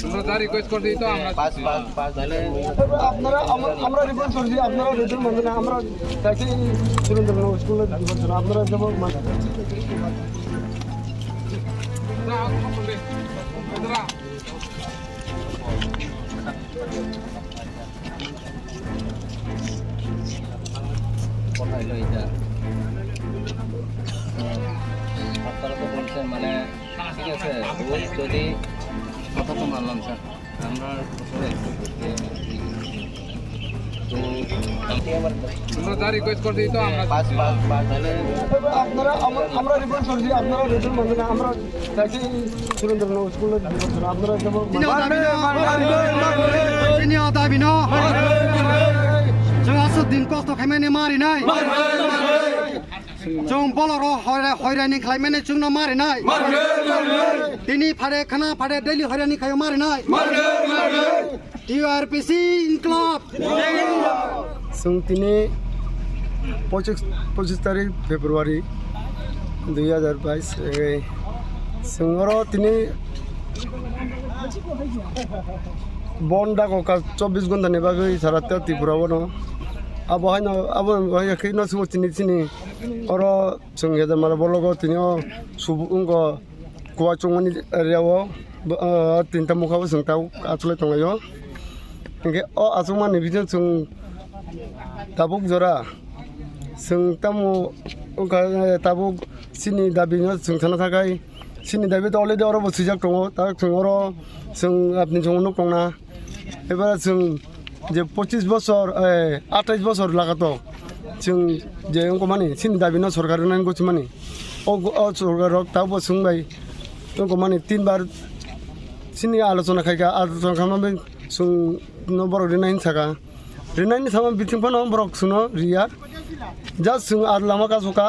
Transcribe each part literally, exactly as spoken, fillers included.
আমরা যা রিকোয়েস্ট করছি তো আমরা আপনারা আমা-, আমরা রিকোয়েস্ট করছি, আপনারা রেজাল্ট মানবেন না, আমরা চাইছি সুরেন্দ্রনগর স্কুলে দিবার জন্য। আপনারা যেমন মান- কথা হইলো এটা। আপনারা তো বলছেন, মানে, ঠিক আছে, ভুল যদি কথা তো মানলাম, স্যার। আমরা আসলে একটু করতে তো আমরা যা রিকোয়েস্ট করছি তো আমরা আপনারা আমা-, আমরা রিকোয়েস্ট করছি, আপনারা রেজাল্ট মানবেন না, আমরা চাইছি সুরেন্দ্রনগর স্কুলে দিবার জন্য। আপনারা যেমন Chini o dabi no. Chini o dabi no. Chwng aswk din kosto khaimani mari nai. Chwng boloro hoira-, hoirani khlaimani chwngno mari nai. Tini phare khana phare daily hoirani khayo mari nai. T R P C inklab. Chwng tini pochis, pochis tarik February dui hazar bais, eh, chwng oro tini bon dago ka chobbish ghonta ni bagwi sara ta Tripura o no. Abo haino, abo hai khe no chwng tini, tini oro chwng Hejarmara block o tini o subu wngkha. Kuwa chungmani area o, bo, ah, tinta mokha bo chwng tabuk achulai tonglaio. Hinkhe o achukmani bising chwng tabuk jora chwng tamo wngkha, eh, tabuk chini dabi no chwng thana thakai. Chini dabi to already oro bo swijak tongo, tabuk chwng oro chwng apni chwng nuk tongna. Ebar chwng je pochis bosor, eh, atais bosor lagato chwng je wngkha mani chini dabi no sorkar rwnani gochimani. O, o sorkar rok tabuk bo chwng bai wngkha mani tin bar chini alochona khaika, alochona khaima bai chwng no borok rinai hinwi saka. Rinai hinwi sama bising phano borok chwngno riya. Just chwng ar lama kasoka,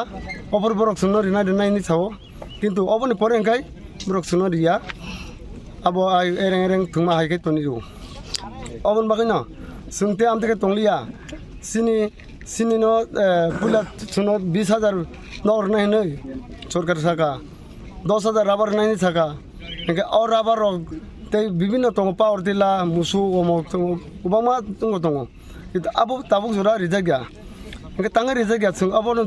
opor borok chwngno rinai rinai hinwi sao. Kintu oboni pore hwnkhe borok chwngno riya. Abo ai ereng ereng thwngma hai khe toni rw. Oboni bagwi no chwng tei amtwi khe tongliya. Chini, chini no, eh, puila chwngno bis hajar no rwnai hinwi sorkar saka. Dos hajar rubber rwnai hinwi saka. Hinkhe o rubber rok tei bibinno tongo, power tila, musuk, omok tongo, kwbangma tongo, tongo. Kintu abo tabuk jora rijak ya. Hinkhe tangwi rijak ya, chwng abono,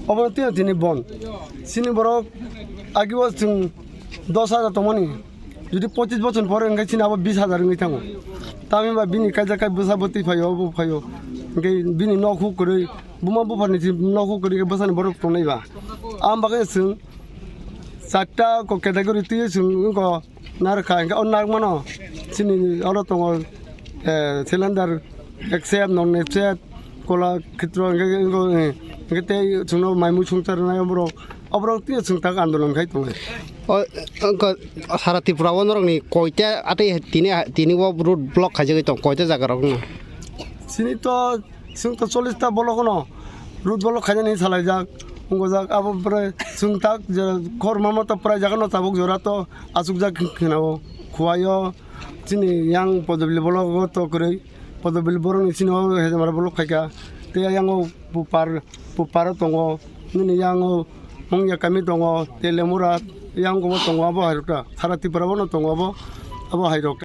obono tino tini bon. Chini borok agibo chwng dos hajar tongmani. Jodi pochis bochor ni pore hinkhe chini abo bis hajar wngwi thango. Tamni ba bini kaisa kai bwsa bwtwi phaio, obo phaio. Hinkhe bini nok huk kwrwi, buma bupharni si nok huk kwrwi khe bwsani borok tongnai ba. Am bagwi chwng charta ko category twi chwng wngkha. Narwkha, hinkhe o narwkmano chini oro tongo, eh, cylinder, ek set, nokni set, kola khitro, hinkhe, hinkhe, eh, hinkhe tei chwngno mai mui songcha rwnai borok, oborok tei chwng tak andolon khai tongo. O, wngkha sara Tripura o norokni koita atwi tini, tini o road block khaijagwi tongo, koita jaga rokno? Chini to Chwng to chollish ta block no road block khainani salaijak, wngkojak. Abo pore chwng tak je khorma moto prai jaga no tabuk jora to achukjak khna o. Khuaio chini yang Podobili block o to kwrwi, Podobili borok ni chini o Hejamara block khaika. Tei yang o Pupar, Pupar o tongo, nini yang o Mungya kami tongo, Telemura yang o tongo, abo hai rok ta. Sara Tripura o no tongo abo, abo hai rok ta.